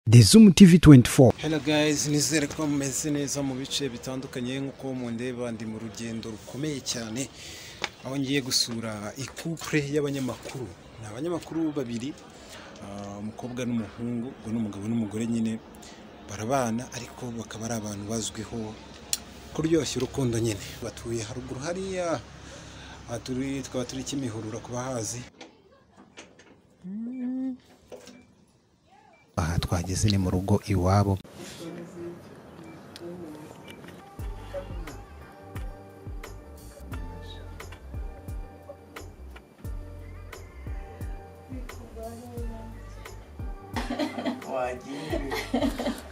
The Zoom TV 24. Hello guys, nizere ko mumeze neza mu bice bitandukanye nk'uko mundeba ndi mu rugendo rukomeye cyane aho ngiye gusura icouple y'abanyamakuru. Ni abanyamakuru babiri, umukobwa n'umuhungu, ubwo n'umugabo n'umugore nyine barabana, ariko bakaba ari abantu bazwiho kuryoshya urukundo nyine. Batuye haruguru hariya, aha turi tukaba turi Kimihurura ku bahazi. Aha twageze ni mu rugo iwabo.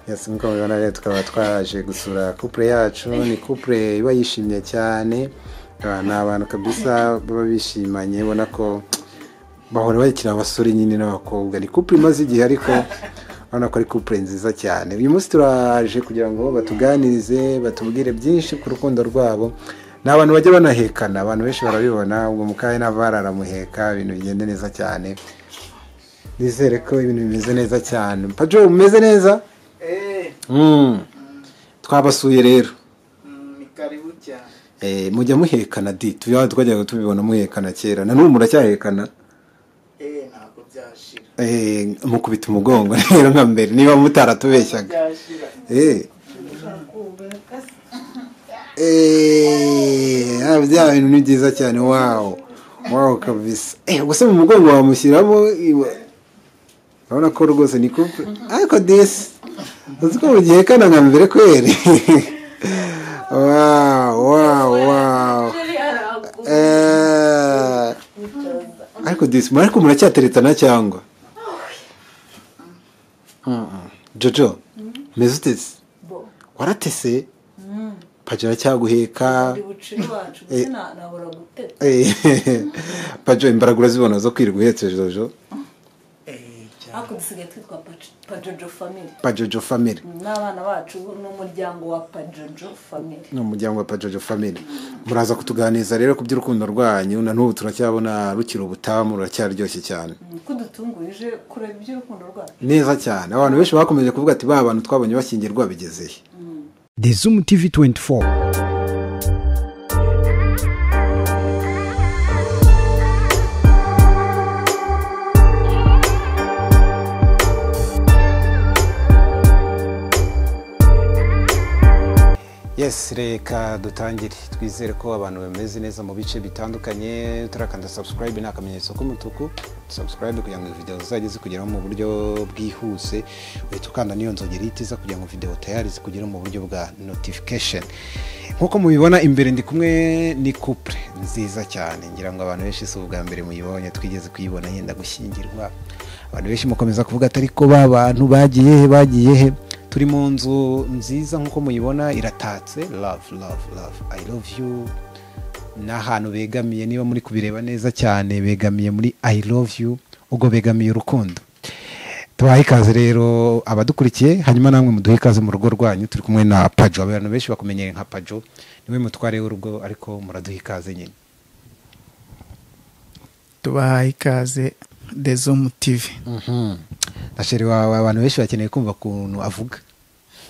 Yes, nkuko mubibona rero tukaba twaje gusura couple yacu. Ni couple iba yishimye cyane, ni abantu kabisa baba bishimanye, ubona ko bahora bakira abasore nyine n'abakobwa. Ni couple imaze igihe ariko urabona ko ari couple nziza cyane. Uyu munsi turaje kugira ngo batuganirize, batubwire byinshi ku rukundo rwabo. Ni abantu bajya banahekana, abantu benshi barabibona, ubwo mukahe n'abararamuheka, ibintu bigende neza cyane. Nizere ko ibintu bimeze neza cyane. Pajo, umeze neza? Twabasuye rero. Ni karibu cyane. Mujya muhekana di, twajyaga tubibona muhekana kera, na n'ubu muracyahekana? Ntabwo byashira. Mukubita umugongo rero nka mbere niba mutaratubeshyaga. Byashira. Bya bintu ni byiza cyane. Wow. Wow kabisa. Gusa mu mugongo wamushyiramo, urabona ko rwose ni couple. Ariko disi uzi ko mugihekana nka mbere kweri. Wow, wow, wow. Ariko disi ariko muracyateretana cyangwa? Jojo, meze ute se? Waratese? Pajo aracyaguheka. Pajo imbaraga urazibona zo kwirirwa uhetse Jojo? Ariko dusigaye twitwa Pajojo Family. Pajojo Family. N'abana bacu n'umuryango wa Pajojo Family. N'umuryango wa Pajojo Family. Muraza kutuganiza rero ku by'urukundo rwanyu, na n'ubu turacyabona rukira ubutamu, ruracyaryoshye cyane. Ko dutunguje kureba iby'urukundo rwanyu. Neza cyane. Abantu benshi bakomeje kuvuga ati ba bantu twabonye bashyingirwa bigezeye. The Zoom TV 24. Yes, reka dutangire. Twizere ko abantu bameze neza mu bice bitandukanye. Turakanda subscribe n'akamenyetso k'umutuku, subscribe kugira ngo video zizajye zikugeraho mu buryo bwihuse. Uhita ukanda n'iyo nzogera ihita kugira ngo video tayari zikugeraho mu buryo bwa notification. Nkuko mubibona imbere ndi kumwe ni couple nziza cyane, ngira ngo abantu benshi si ubwa mbere muyibonye, twigeze kuyibona yenda gushyingirwa. Abantu benshi mukomeza kuvuga atari ko ba bantu bagiye he bagiye he. Turi mu nzu nziza nkuko muyibona, iratatse. Love, love, love, I love you. N'ahantu begamiye, niba muri kubireba neza cyane, begamiye muri I love you, ubwo begamiye urukundo. Tubaha ikaze rero abadukurikiye, hanyuma namwe muduhe ikaze mu rugo rwanyu. Turi kumwe na Pajo, abantu benshi bakumenyeye nka Pajo, niwe mutware w'urugo, ariko muraduha ikaze nyine. Tubaha ikaze The Zoom TV. Na chéri wawe abantu benshi bakeneye kumva ukuntu avuga.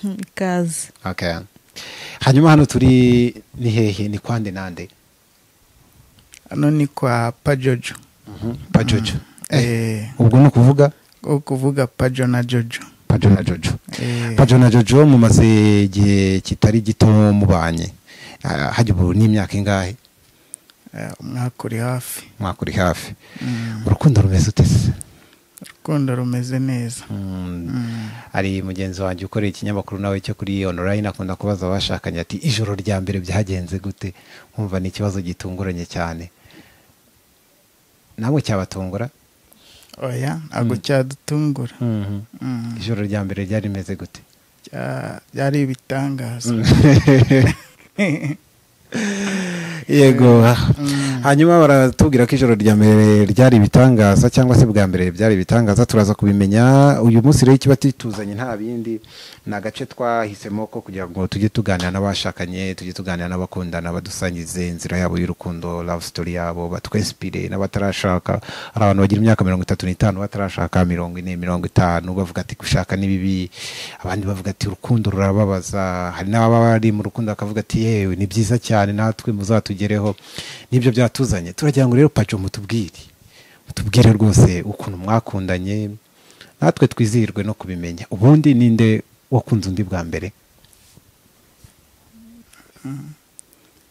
Ikaze. Okay. Hanyuma hano turi ni hehe, ni kwande nande? Hano ni kwa Pajojo. Pajojo. Ubwo ni kuvuga? Kuvuga Pajo na Jojo. Pajo na Jojo. Pajo na Jojo mumaze igihe kitari gito mubanye. Hajya ubu ni imyaka ingahe? Umwaka uri hafi. Umwaka uri hafi. Urukundo rumeze ute se? Urukundo rumeze neza. Ari mugenzi wanjye ukorera ikinyamakuru nawe cyo kuri online, akunda kubaza abashakanye ati ijoro rya mbere byagenze gute? Nkumva ni ikibazo gitunguranye cyane. Namwe cyabatungura? Oya, ntabwo cyadutungura. Ijoro rya mbere ryari rimeze gute? Byari ibitangaza. Yego. Hanyuma baratubwira ko ijoro rya mbere ryari ibitangaza, cyangwa se bwa mbere byari ibitangaza, turaza kubimenya uyu munsi. Rero ikiba tituzanye nta bindi, ni agace twahisemo ko kugira ngo tujye tuganira n'abashakanye, tujye tuganira n'abakundana, badusangize inzira yabo y'urukundo, love story yabo, batwinspire n'abatarashaka. Hari abantu bagira imyaka 35 batarashaka, 40, 50, bavuga ati gushaka ni bibi, abandi bavuga ati urukundo rurababaza, hari n'ababa bari mu rukundo bakavuga ati yewe ni byiza cyane, natwe muzatugereho. Nibyo byatuzanye. Turagira ngo rero Pajo mutubwire rwose ukuntu mwakundanye, natwe twizihirwe no kubimenya. Ubundi ninde wakunze undi bwa mbere?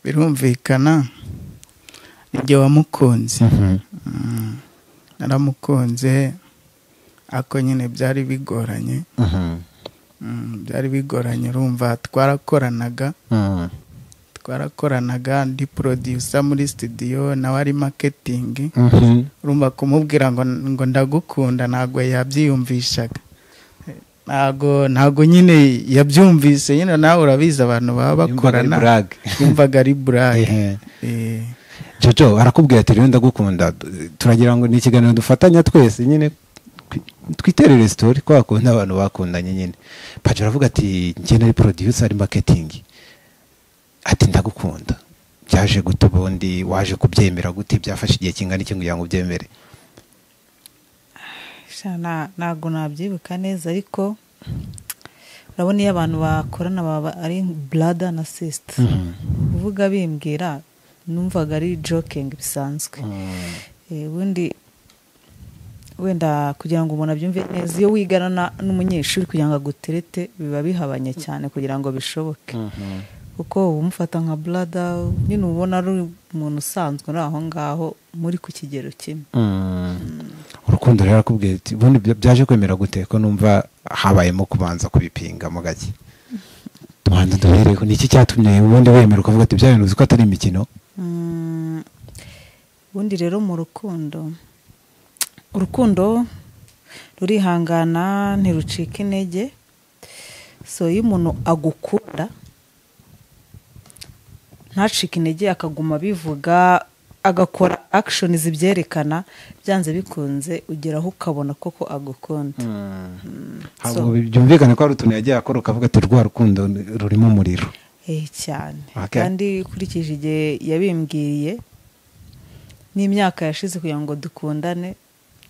Birumvikana nijye wamukunze. Naramukunze, ako nyine byari bigoranye. Byari bigoranye, urumva twarakoranaga ndi producer muri studio, nawe ari marketing. Urumva kumubwira ngo ndagukunda ntabwo yabyiyumvishaga, ntabwo nyine yabyumvise nyine, nawe urabizi abantu baba bakorana, yumvaga ari burage. Jojo arakubwira ati rero ndagukunda, turagira ngo ni ikiganiro dufatanya twese nyine twiterere story kwa kundi abantu bakundanye nyine. Pajo aravuga ati njye nari producer ari marketing, ati ndagukunda. Byaje gute ubundi, waje kubyemera gute, byafashe igihe kingana iki kugira ngo ubyemere? Ntabwo nabyibuka neza, ariko urabona iyo abantu bakorana baba ari brother na sister, uvuga bimbwira numvaga ari joking bisanzwe. Ubundi wenda kugira ngo umuntu abyumve neza, iyo wigana n'umunyeshuri kugira ngo aguterete biba bihabanye cyane kugira ngo bishoboke, kuko umufata nka brother nyine ubona ari umuntu usanzwe uri aho ngaho muri ku kigero kimwe. Urukundo rero arakubwiye ati ubundi byaje kwemera gute ko numva habayemo kubanza kubipinga mo gake? Tubanza duhereko ni iki cyatumye ubundi wemera ukavuga ati bya bintu uzi ko atari imikino? Ubundi rero mu rukundo, urukundo rurihangana ntirucika intege. So iyo umuntu agukunda ntacike intege, akaguma bivuga, agakora action zibyerekana, byanze bikunze ugeraho ukabona koko agukunda. Ntabwo byumvikane ko ari utuntu yagiye akora ukavuga ati rwa rukundo rurimo umuriro. Cyane. Kandi ukurikije igihe yabimbwiye n'imyaka yashize kugira ngo dukundane,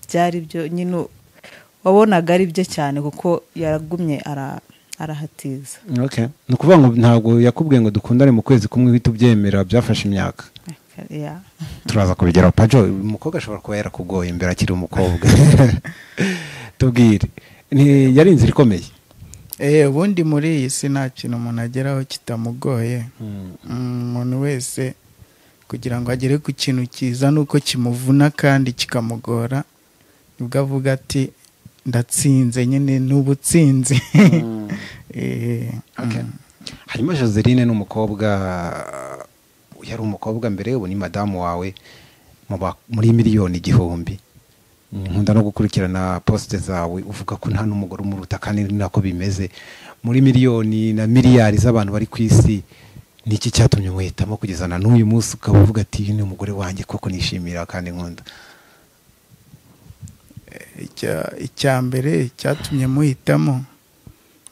byari byo nyine wabonaga ari byo cyane, kuko yaragumye arahatiza. Okay. Ni ukuvuga ngo ntabwo yakubwiye ngo dukundane mu kwezi kumwe uhita ubyemera, byafashe imyaka. Turaza kubigeraho. Pajo, umukobwa ashobora kuba yarakugoye imbere akiri umukobwa. Tubwire, yari inzira ikomeye? Ubundi muri iyi si nta kintu umuntu ageraho kitamugoye. Umuntu wese kugira ngo agere ku kintu cyiza nuko kimuvuna kandi kikamugora, nibwo avuga ati ndatsinze nyine n'ubutsinzi. Hanyuma Joseline ni umukobwa, yari umukobwa mbere, ubu ni madamu wawe, muri miliyoni 1000. Nkunda no gukurikirana poste zawe uvuga ko nta n'umugore umuruta, kandi nako bimeze. Muri miliyoni na miliyari z'abantu bari ku isi, niki cyatumye umuhitamo kugeza na n'uyu munsi ukaba uvuga ati ni umugore wanjye koko nishimira kandi nkunda? Icya mbere cyatumye muhitamo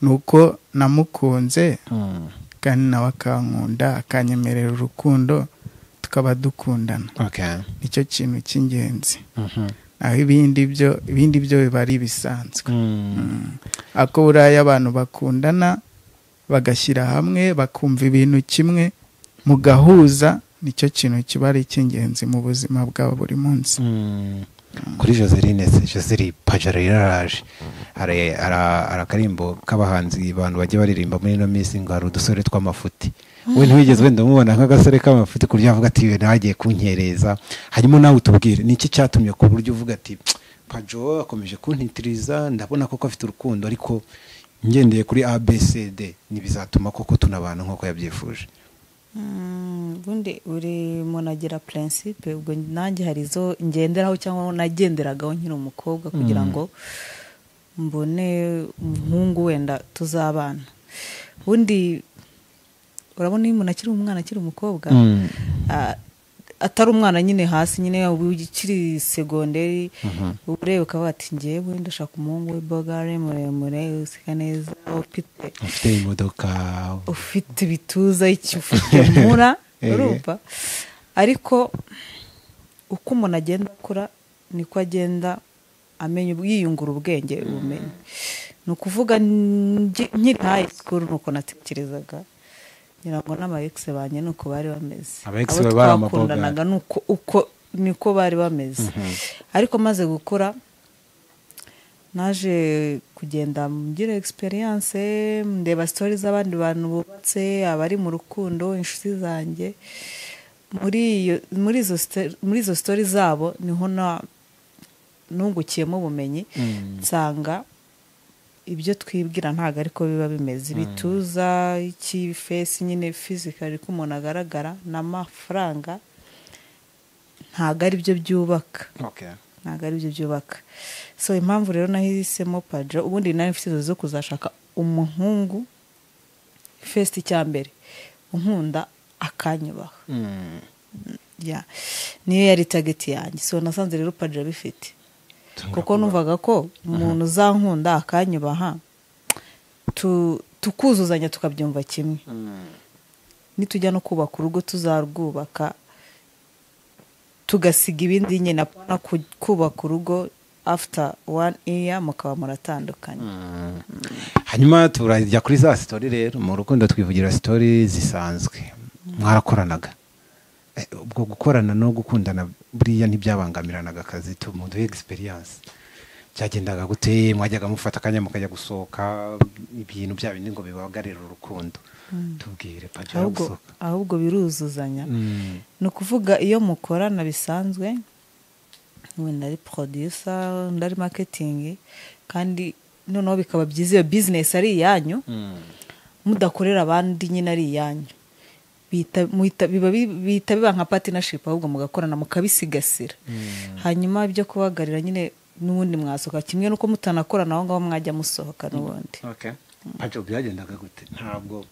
nuko namukunze, kandi nawe akankunda, akanyemerera urukundo, tukaba dukundana. Nicyo kintu cy'ingenzi. Naho ibindi byo biba ari ibisanzwe. Ako buriya abantu bakundana bagashyira hamwe, bakumva ibintu kimwe, mugahuza, nicyo kintu kiba ari icy'ingenzi mu buzima bwabo buri munsi. Kuri Joseline, Joseline Pajaro yaraje, hari akarimbo k'abahanzi abantu bajya baririmba muri ino minsi ngo hari udusore tw'amafuti. We ntiwigeze wenda umubona nk'agasore k'amafuti ku buryo avuga ati we nagiye kunkereza? Hanyuma nawe utubwire ni iki cyatumye ku buryo uvuga ati Pajo akomeje kuntitiriza, ndabona koko afite urukundo, ariko ngendeye kuri ABCD ntibizatuma koko tunabana nk'uko yabyifuje? Ubundi buri muntu agira principe, ubwo nanjye hari izo ngenderaho cyangwa nagenderagaho nkiri umukobwa kugira ngo mbone umuhungu wenda tuzabana. Ubundi Urabona iyo umuntu akiri umwana, akiri umukobwa, atari umwana nyine hasi nyine ukiri segonderi, ureba ukavuga ati njyewe ndashaka umuhungu w'ibogare, muremure, useka neza, ufite imodoka, ufite ibituza, iki, ufite mura, urumva. Ariko uko umuntu agenda akura niko agenda amenya, yiyungura ubwenge, ubumenyi. Ni ukuvuga nkiri high school nuko natekerezaga, ngira ngo n'aba ex banjye nuko bari bameze, Aba ex abo bari bari twakundanaga nuko uko niko bari bameze. Ariko maze gukura naje kugenda ngira experience, ndeba stories z'abandi bantu bubatse, abari mu rukundo, inshuti zanjye. Muri izo stories zabo niho na nungukiyemo ubumenyi, nsanga ibyo twibwira ntabwo ariko biba bimeze. Ibituza, iki, face nyine, physical ko umuntu agaragara n'amafaranga ntabwo ari byo byubaka. Ntabwo ari byo byubaka. So impamvu rero nahisemo Pajo, ubundi nari mfite inzozi zo kuzashaka umuhungu first, icya mbere unkunda akanyubaha. Yeah. Niyo yari target yanjye. So nasanze rero Pajo abifite, kuko numvaga ko umuntu uzankunda akanyubaha, tukuzuzanya, tukabyumva kimwe, nitujya no kubaka urugo tuzarwubaka tugasiga ibindi nyine, apana kubaka urugo after one year mukaba muratandukanye. Hanyuma turajya kuri za story rero. Mu rukundo twivugira story zisanzwe. Mwarakoranaga. Ubwo gukorana no gukundana buriya ntibyabangamiranaga akazi? Tumuduhe experience, byagendaga gute? Mwajyaga mufata akanya mukajya gusohoka, ibintu bya bindi ngo bibagarire urukundo? Tubwire, Pajo. Ahubwo gusohoka. Ahubwo biruzuzanya. Ni ukuvuga iyo mukorana bisanzwe, wenda ari producer, undi ari marketing, kandi noneho bikaba byiza iyo business ari iyanyu, mudakorera abandi nyine, ari iyanyu, bihita biba nka partnership, ahubwo mugakorana mukabisigasira. Hanyuma ibyo kubagarira nyine n'ubundi mwasohoka kimwe n'uko mutanakorana aho ngaho mwajya musohoka n'ubundi. Okay. Pajo, byagendaga gute? Ntabwo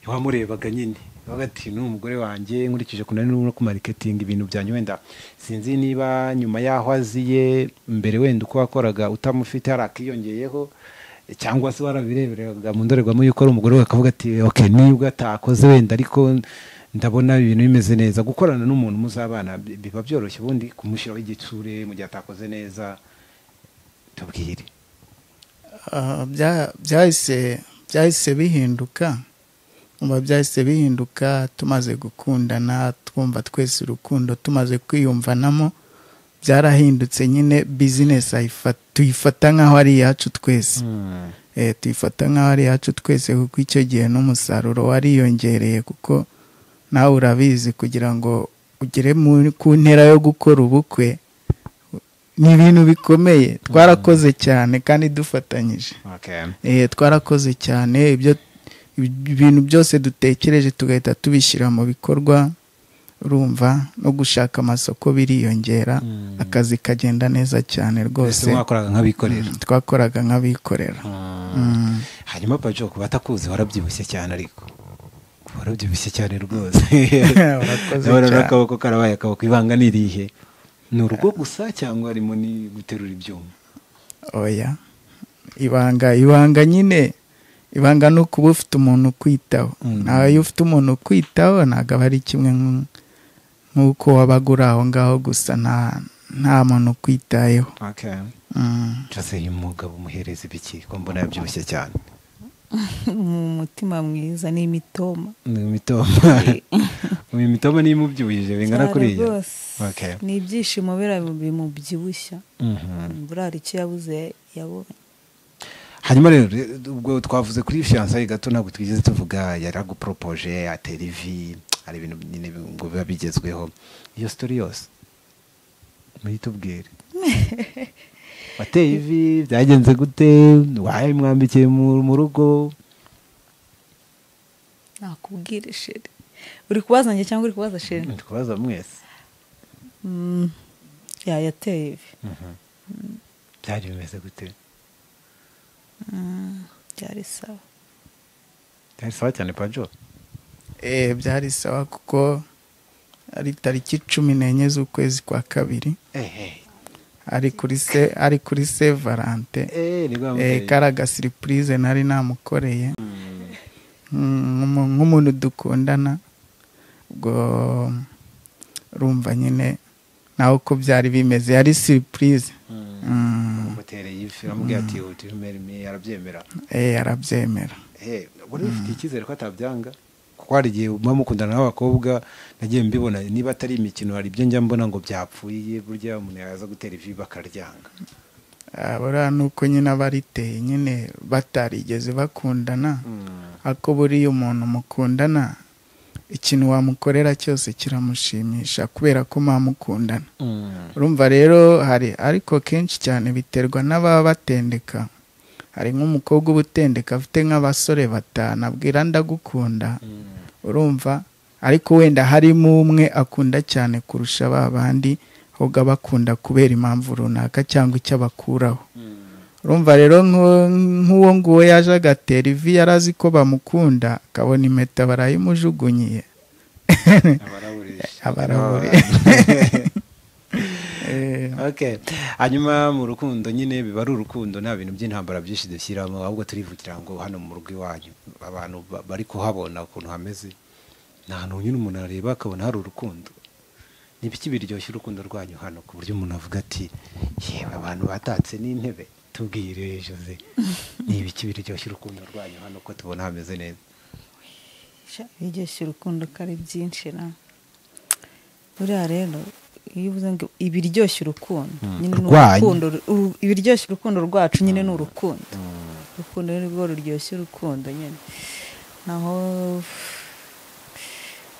wamurebaga nyine wabaga ati ni umugore wanjye, nkurikije ukuntu ari no ku marketing ibintu byanyu, wenda sinzi niba nyuma y'aho aziye, mbere wenda uko wakoraga utamufite hari akiyongeyeho, cyangwa se warabireberaga mu ndorerwamo y'uko ari umugore we, akavuga ati okay, nibwo atakoze wenda ariko ndabona ibintu bimeze neza. Gukorana n'umuntu muzabana biba byoroshye ubundi kumushyiraho igitsure mu gihe atakoze neza? Tubwire. Byahise bihinduka. Umva, byahise bihinduka tumaze gukundana, twumva twese urukundo, tumaze kwiyumvanamo, byarahindutse nyine. Business tuyifata nk'aho ari iyacu twese. Tuyifata nk'aho ari iyacu twese, kuko icyo gihe n'umusaruro wariyongereye, kuko nawe urabizi, kugira ngo ugere ku ntera yo gukora ubukwe ni ibintu bikomeye. Twarakoze cyane kandi dufatanyije. Twarakoze cyane, ibyo ibintu byose dutekereje tugahita tubishyira mu bikorwa. Urumva no gushaka amasoko biriyongera, akazi kagenda neza cyane rwose. Mbese mwakoraga nk'abikorera? Twakoraga nk'abikorera. Hanyuma Pajo, ku batakuzi, warabyibushye cyane, ariko warabyibushye cyane rwose. Urakoze Ndabona cyane. n'akaboko karabaye akaboko. Ibanga ni irihe? Ni urugo gusa cyangwa harimo ni guterura ibyuma? Oya, ibanga nyine, ibanga ni ukuba ufite umuntu ukwitaho. Nawe iyo ufite umuntu ukwitaho ntabwo aba ari kimwe nk'uko wabaga uri aho ngaho gusa nta muntu ukwitayeho. Jose, uyu mugabo umuhereza ibiki ko mbona yabyibushye cyane? Mu mutima mwiza n'imitoma. Ni imitoma? Uyu mitoma niyo imubyibushije bingana Cyane kuriya? rwose. Ni ibyishimo biriya bimubyibushya. Buriya hari icyo yabuze yabonye. Hanyuma rero ubwo twavuze kuri fiançailles gato, ntabwo twigeze tuvuga yaraguporopoje, atera ivi, hari ibintu nyine ngo biba bigezweho. Iyo story yose muyitubwire. Wateye ivi, byagenze gute? Wayimwambikiye mu rugo? Nakubwire chéri, uri kubaza njye cyangwa uri kubaza chéri? Ndi kubaza mwese. Ya, yateye ivi. Byari bimeze gute? Byari sawa. Byari sawa cyane, Pajo? Byari sawa kuko ari tariki 14 z'ukwezi kwa kabiri. Ari kuri Saint Valentin. Karaga surprise nari namukoreye. Nk'umuntu dukundana ubwo urumva nyine nawe uko byari bimeze yari surprise. Umutereye ifi uramubwira ati uti marry arabyemera. Arabyemera. Wari ufite icyizere ko atabyanga? Kuko hari igihe muba mukundana n'abakobwa nagiye mbibona niba atari imikino hari ibyo njya mbona ngo byapfuye burya umuntu yaza gutera ivi bakaryanga. Buriya nuko nyine abariteye nyine batarigeze bakundana. Ariko buriya umuntu mukundana ikintu wamukorera cyose kiramushimisha kubera ko mwamukundana. Urumva rero hari ariko kenshi cyane biterwa n'ababa batendeka. Hari nk'umukobwa uba utendeka afite nk'abasore batanu abwira ndagukunda. Urumva ariko wenda harimo umwe akunda cyane kurusha ba bandi ahubwo abakunda kubera impamvu runaka cyangwa icyo abakuraho. Urumva rero nk'uwo nguwo yaje agatera ivi yarazi ko bamukunda akabona impeta barayimujugunyiye. Abarabure. Okay. Hanyuma mu rukundo nyine biba ari urukundo nta bintu by'intambara byinshi dushyiramo ahubwo turivugira ngo hano mu rugo iwanyu abantu bari kuhabona ukuntu hameze. Nta hantu nyine umuntu areba akabona hari urukundo. Ni ibiki biryoshye urukundo rwanyu hano ku buryo umuntu avuga ati yewe abantu batatse n'intebe? Tubwire Jose, ni ibiki biryoshye urukundo rwanyu hano ko tubona hameze neza? Biryoshye urukundo ko ari byinshi na buriya rero iyo uvuze ngo ibiryoshye urukundo nyine ni urukundo, ibiryoshye urukundo rwacu nyine ni urukundo. Urukundo ni rwo ruryoshye urukundo nyine. Naho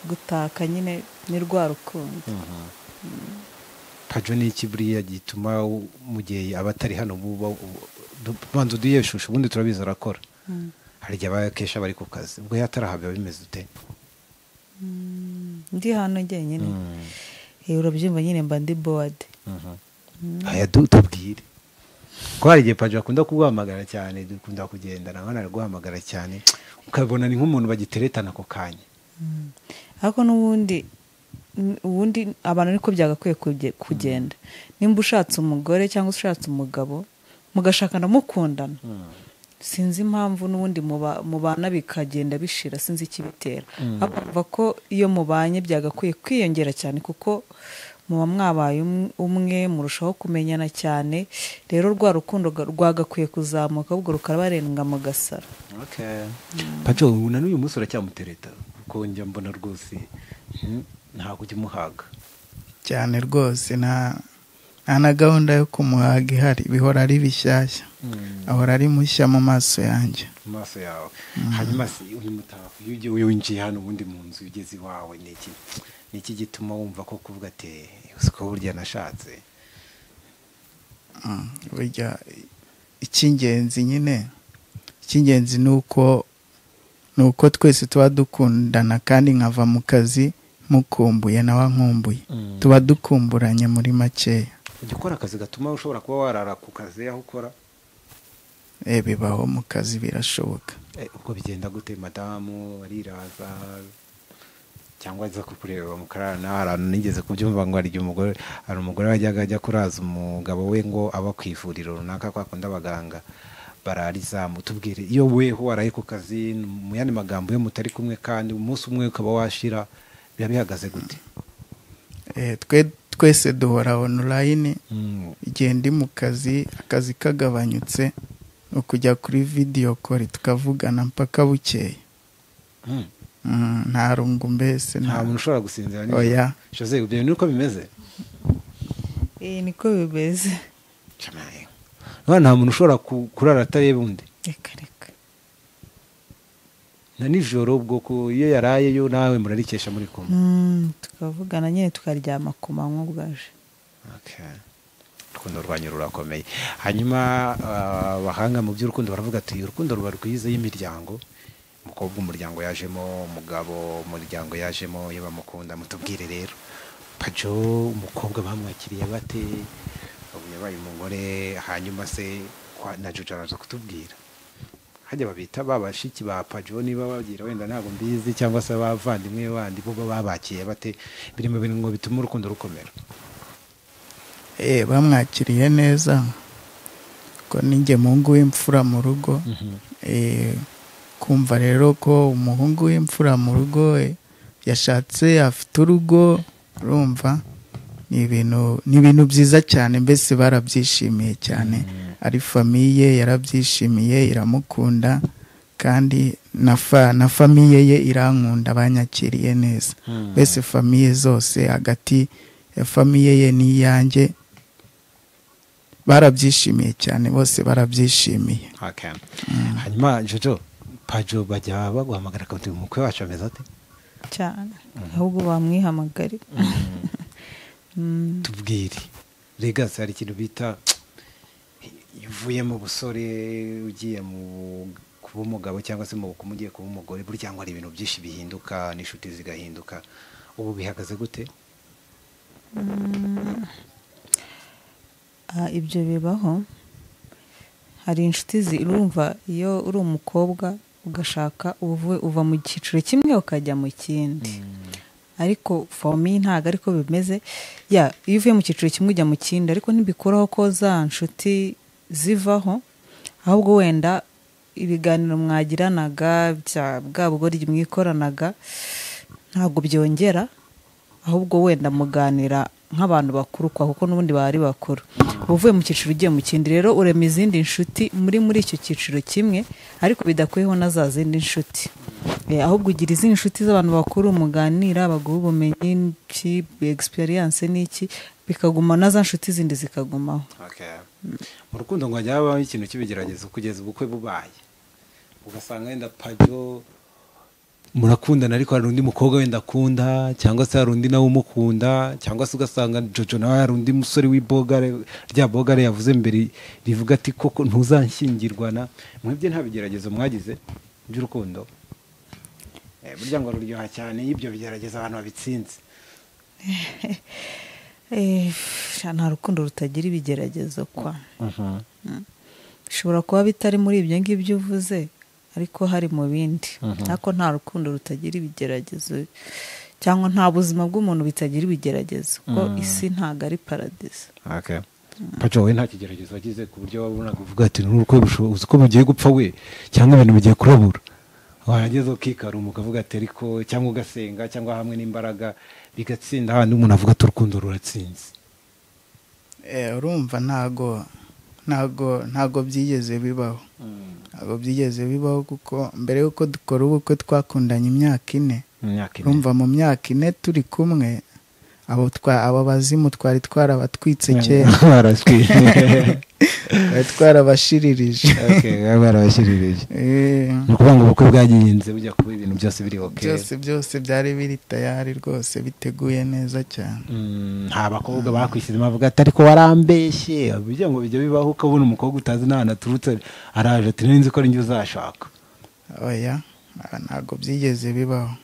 gutaka nyine ni rwa rukundo. Pajo ni iki buriya gituma mu gihe abatari hano banza uduyeshusha ubundi turabizi arakora. Hari igihe abakesha bari ku kazi ubwo yatarahaba bimeze ute? Ndi hano njyenyine. Urabyumva nyine mba ndi bored. Aya tubwire ko hari igihe Pajo akunda kuguhamagara cyane, dukunda kugendana nkana guhamagara cyane ukabona ni nk'umuntu bagiteretana ako kanya. Ariko n'ubundi ubundi abantu niko byagakwiye kugenda. Nimba ushatse umugore cyangwa ushatse umugabo mugashakana mukundana, sinzi impamvu n'ubundi mubana bikagenda bishira, sinzi ikibitera. Akumva ko iyo mubanye byagakwiye kwiyongera cyane kuko muba mwabaye umwe murushaho kumenyana cyane. Rero rwa rukundo rwagakwiye kuzamuka ubwo rukabarenga mu gasara. Okay. Pajo na n'uyu munsi uracyamutereta kuko njya mbona rwose ntabwo ujya umuhaga cyane rwose. Nta na gahunda yo kumuhaga ihari, bihora ari bishyashya. Ahora ari mushya mu maso yanjye. Mu maso yawe. Hanyuma se uyu mutako iyo ugiye winjiye hano ubundi mu nzu ugeze iwawe ni iki gituma wumva ko kuvuga ati usiko burya nashatse? Burya icy'ingenzi nyine, icy'ingenzi nuko twese tuba dukundana kandi nkava mu kazi mukumbuye nawe nkumbuye. Tuba dukumburanye muri makeya. Ujya ukora akazi gatuma ushobora kuba warara ku kazi aho ukora? Bibaho mu kazi birashoboka. Ubwo bigenda gute? Madamu ariraza cyangwa aza kukureba mukararana? Hari ahantu nigeze kubyumva ngo hari igihe hari umugore wajyaga ajya kuraza umugabo we ngo aba ku ivuriro runaka kwa kundi abaganga bararizamu. Tubwire iyo weho waraye ku kazi mu yandi magambo yo mutari kumwe kandi umunsi umwe ukaba washira biba bihagaze gute? Twese duhora online. Igihe ndi mu kazi, akazi kagabanyutse no kujya kuri video call tukavugana mpaka bukeye. Nta rungu mbese, nta muntu ushobora gusinzira nijoro. Oya. Jose ibyo niko bimeze? Niko bimeze. Nta muntu ushobora kurara atareba undi. Reka reka. Na nijoro ubwo ko iyo yaraye yo nawe murarikesha muri kumwe. Tukavugana nyine tukaryama ku manywa bwaje. Okay. Urukundo rwanyu rurakomeye. Hanyuma abahanga mu by'urukundo baravuga ati urukundo ruba rwiza y'imiryango. Umukobwa umuryango yajemo, umugabo umuryango yajemo, iyo bamukunda. Mutubwire rero Pajo umukobwa bamwakiriye bate? Ubu yabaye umugore, hanyuma se na Jojo araza kutubwira. Hajya babita babashiki ba Pajo niba bagira wenda ntabwo mbizi, cyangwa se abavandimwe bandi bo babakiye bate? Biri mu bintu ngo bituma urukundo rukomera. Bamwakiriye neza ko ninjye muhungu w'imfura mu rugo. Kumva rero ko umuhungu w'imfura mu rugo yashatse afite urugo, urumva ni ibintu byiza cyane, mbese barabyishimiye cyane. Ari famille yarabyishimiye, iramukunda, kandi na famille ye irankunda, banyakiriye neza. Mbese famille zose hagati ya famille ye n'iyanjye barabyishimiye cyane, bose barabyishimiye. Okay. Hanyuma Jojo, Pajo bajya baguhamagara akabati umukwe wacu ameze ate? Cyane, ahubwo bamwihamagare. Tubwire Legacy, hari ikintu bita uvuye mu busore ugiye mu kuba umugabo cyangwa se mu bukumi ugiye kuba umugore, burya ngo hari ibintu byinshi bihinduka n'inshuti zigahinduka, ubu bihagaze gute? Ibyo bibaho. Hari inshuti zirumva iyo uri umukobwa ugashaka uva mu cyiciro kimwe ukajya mu kindi, ariko for me ntago ariko bimeze. Ya iyo uvuye mu cyiciro kimwe ujya mu kindi, ariko ntibikuraho ko za nshuti zivaho, ahubwo wenda ibiganiro mwagiranaga bya bwa bugoryi mwikoranaga ntabwo byongera, ahubwo wenda muganira nk'abantu bakuru kwa kuko n'ubundi bari bakuru. Uvuye mu cyiciro ugiye mu kindi rero urema izindi nshuti muri icyo cyiciro kimwe, ariko bidakuyeho na za zindi nshuti. Ahubwo ugira izindi nshuti z'abantu bakuru muganira, baguha ubumenyi, experience n'iki, bikaguma na za nshuti zindi zikagumaho. Okay. Mu rukundo ngo hajya habaho ikintu cy'ibigeragezo kugeza ubukwe bubaye, ugasanga wenda Pajo murakundana ariko hari undi mukobwa wenda akunda, cyangwa se hari undi nawe umukunda, cyangwa se ugasanga Jojo nawe hari undi musore w'ibogare, rya bogare yavuze mbere rivuga ati koko ntuzanshyingirwana. Mwebwe nta bigeragezo mwagize by'urukundo? Burya ngo ruryoha cyane iyo ibyo bigeragezo abantu babitsinze. Nta rukundo rutagira ibigeragezo kwa. Bishobora kuba bitari muri ibyo ngibyo uvuze, ariko hari mu bindi. Ariko nta rukundo rutagira ibigeragezo, cyangwa nta buzima bw'umuntu bitagira ibigeragezo, kuko isi ntago ari paradiso. Okay. Pajo we nta kigeragezo wagize ku buryo wabonaga uvuga ati n'urukwe uzi ko bugiye gupfa we, cyangwa ibintu bigiye kurabura, wageze ukikaruma ukavuga ati ariko, cyangwa ugasenga, cyangwa hamwe n'imbaraga bigatsinda, handi umuntu avuga ati urukundo ruratsinze? Urumva ntago byigeze bibaho. Ntago byigeze bibaho kuko mbere yuko dukora ubukwe twakundanye imyaka 4. Urumva mu myaka 4 turi kumwe, abo bazimu twari twarabatwitse kera. Twari twarabashiririje. Okay, barabashiririje. Ni ukuvuga ngo ubukwe bwagenze bujya kuba ibintu byose biri okay. Byose byari biri tayari rwose, biteguye neza cyane. Nta bakobwa bakwishyizemo bavuga ati ariko warambeshye, bijya ngo bijya bibaho ukabona umukobwa utazi n'ahantu aturutse araje ati nzi ko ari njye uzashaka. Oya, ntabwo byigeze bibaho.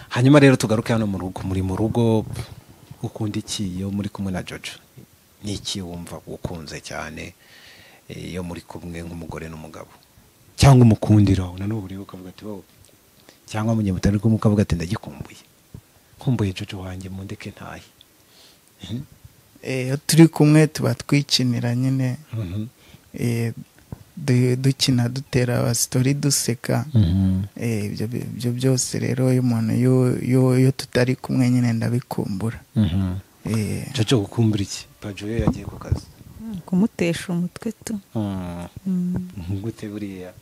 Hanyuma rero tugaruke hano mu rugo, muri mu rugo ukunda iki iyo muri kumwe na Jojo? Ni iki wumva ukunze cyane iyo muri kumwe nk'umugore n'umugabo, cyangwa umukundira na n'ubu uri ukavuga ati wowe, cyangwa mu gihe mutari kumwe ukavuga ati ndagikumbuye, nkumbuye Jojo wanjye mundeke ntahe? Iyo turi kumwe tuba twikinira nyine, dukina dutera abasitori duseka. Ibyo byose rero iyo umuntu iyo tutari kumwe nyine ndabikumbura. Jojo gukumbura iki? Pajo yo yagiye ku kazi. Kumutesha umutwe tu. Gute buriya?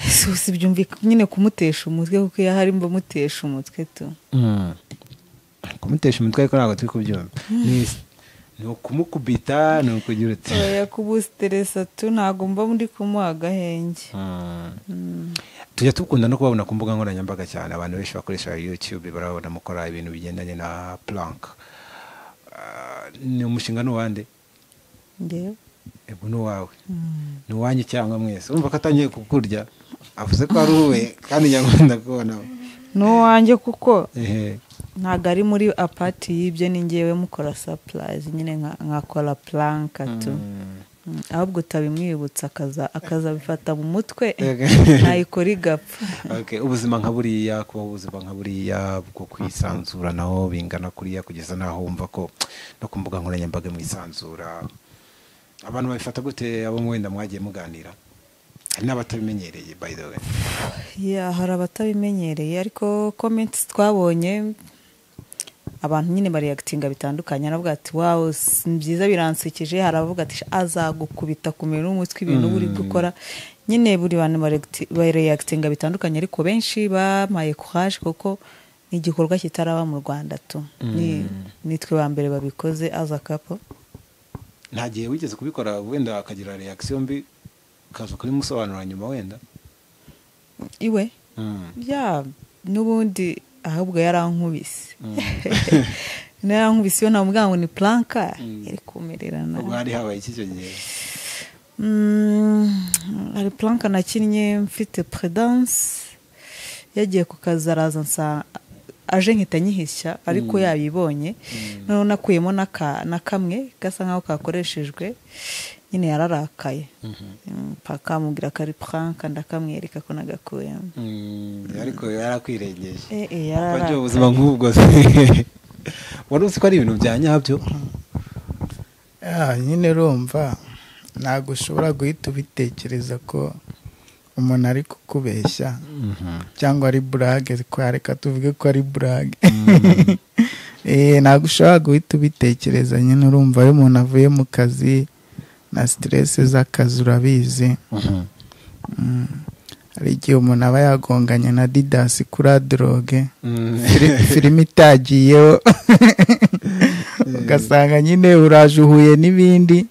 Si byumvika nyine kumutesha umutwe, kuko iyo ahari mba mutesha umutwe tu. Kumutesha umutwe ariko ntabwo turi kubyumva. Ni ukumukubita, ni ukugira uti oya, kubusteresa tu, ntabwo mba muri kumuha agahenge. Tujya tukunda no kubabona ku mbuga nkoranyambaga cyane, abantu benshi bakoresha YouTube barabona mukora ibintu bigendanye na prank. Ni umushinga n'uwande? Ngewe. Ego n'uwawe. Ni uwanyu cyangwa mwese? Urumva ko atangiye kukurya, avuze ko ari uwe kandi nyakunda kubona. N'uwanjye kuko ntago ari muri apati y'ibyo, ni ngewe mukora surprise nyine nkakora prank tu. Ahubwo utabimwibutsa akazabifata mu mutwe nayikora igapfa. Ubuzima nka buriya, kuba ubuzima nka buriya bwo kwisanzura naho bingana kuriya kugeza naho wumva ko no ku mbuga nkoranyambaga mwisanzura, abantu babifata gute abo wenda mwagiye muganira? Hari n'abatabimenyereye by the way. Hari abatabimenyereye, ariko comments twabonye abantu nyine bareactinga bitandukanye, aravuga ati wow ni byiza biransekeje, hari abavuga ati azagukubita kumera umutwe ibintu buri gukora nyine, buri bantu bareactinga bitandukanye, ariko benshi bamaye courage kuko ni igikorwa kitaraba mu Rwanda tu, nitwe ba mbere babikoze as a couple. Nta gihe wigeze kubikora wenda akagira reaction mbi ukaza kubimusobanura nyuma wenda iwe? Ya n'ubundi ahubwo yarankubise. Narankubise iyo namubwira ngo ni planka yari kumererana. Ubwo hari habaye iki icyo gihe? Hari planka nakinnye mfite prudence, yagiye ku kazi araza nsa aje nkita nyihishya ariko yabibonye, noneho nakuyemo na kamwe gasa nkaho kakoreshejwe nyine, yararakaye paka mubwira ko ari prank, ndakamwereka ko nagakuyemo. Ariko yarakwirengeje. Yararakaye. Ubuzima nk'ubwo se wari uzi ko ari ibintu bya nyabyo? Nyine urumva ntabwo ushobora guhita ubitekereza ko umuntu ari kukubeshya cyangwa ari burage, reka tuvuge ko ari burage. Ntabwo ushobora guhita ubitekereza nyine, urumva iyo umuntu avuye mu kazi na stress z'akazi urabizi. Hari igihe umuntu aba yagonganye na Didas kuri drogue, filime itagiyeho, ugasanga nyine uraje uhuye n'ibindi,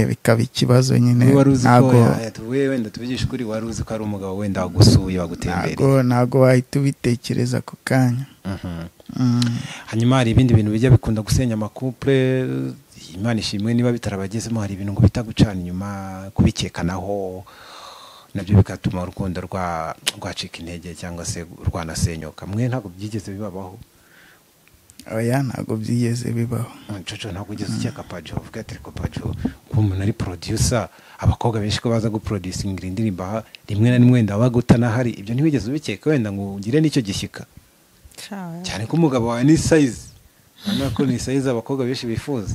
bikaba ikibazo nyine. Ntabwo wenda tuvugishe ukuri, wari uzi ko ari umugabo wenda wagusuye wagutembereye? Ntabwo wahita ubitekereza ako kanya. Hanyuma hari ibindi bintu bijya bikunda gusenya amakouple, Imana ishimwe niba bitarabagezemo, hari ibintu ngo bita gucana inyuma, kubikekanaho, nabyo bigatuma urukundo rwacika intege cyangwa se rwanasenyuka. Mwe ntabwo byigeze bibabaho? Oya, ntabwo byigeze bibaho. Jojo, ntabwo ugeze ukeka Pajo uvuga ati ariko Pajo kuba umuntu ari producer, abakobwa benshi ko baza guproducingira indirimbo rimwe na rimwe wenda bagutanahari, ibyo ntiwigeze ubikeka wenda ngo ugire n'icyo gishyika? Cyane ko umugabo wawe ni size, urabona ko ni size abakobwa benshi bifuza.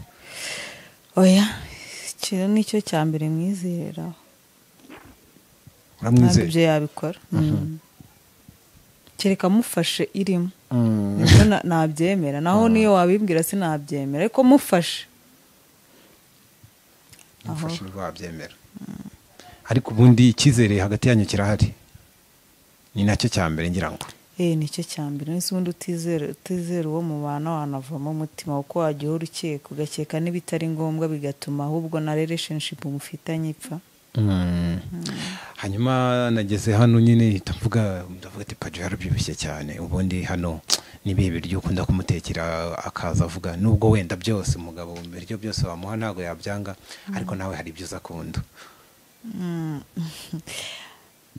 Oya, ikintu nicyo cya mbere mwizera. Uramwizera? Ntabwo ibyo yabikora. Kereka mufashe irimo nibwo nabyemera, naho niyo wabimbwira sinabyemera, ariko mufashe nibwo wabyemera. Ariko ubundi icyizere hagati yanyu kirahari, ni nacyo cya mbere ngira ngo. Nicyo cya mbere. Nese ubundi utizera uwo mubana wanavamo umutima, kuko wajya uhora ukeka ugakeka n'ibitari ngombwa, bigatuma ahubwo na relationship mufitanye ipfa. Hanyuma nageze hano nyine ndavuga ati Pajo yarabyibushye cyane, ubundi hano nibihe biryo ukunda kumutekera akaza avuga, nubwo wenda byose umugabo ibiryo byose wamuha ntabwo yabyanga, ariko nawe hari ibyo uzakunda.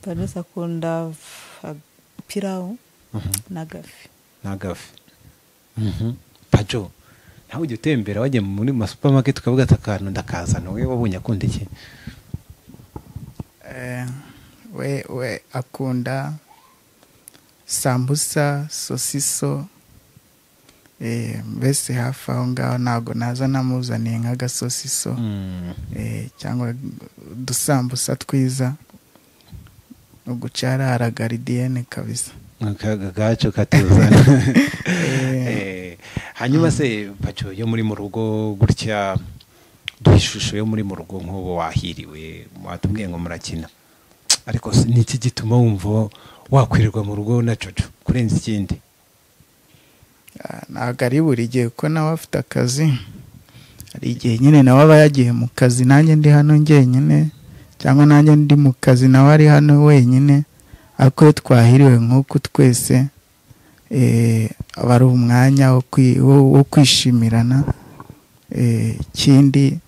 Pajo akunda pilau n'agafi. N'agafi. Pajo, nawe ujya utembera wajya muri ma supermarket ukavuga ati akantu ndakazana, wowe wabonye akunda iki? We akunda sambusa, sosiso, mbese hafi aho ngaho ntabwo naza namuzaniye nk'agasosiso cyangwa udusambusa twiza, ugucara haragaridiyene kabisa. Gaco katuzana. Hanyuma se Pajo, yo muri mu rugo gutya, duha ishusho yo muri mu rugo nk'ubu wahiriwe, watubwiye ngo murakina, ariko ni iki gituma wumva wakwirirwa mu rugo na Jojo kurenza ikindi? Ntabwo ari buri gihe kuko nawe afite akazi, hari igihe nyine nawe aba yagiye mu kazi nanjye ndi hano njyenyine, cyangwa nanjye ndi mu kazi nawe ari hano wenyine, ariko iyo twahiriwe nk'uku twese aba ari umwanya wo kwishimirana, ikindi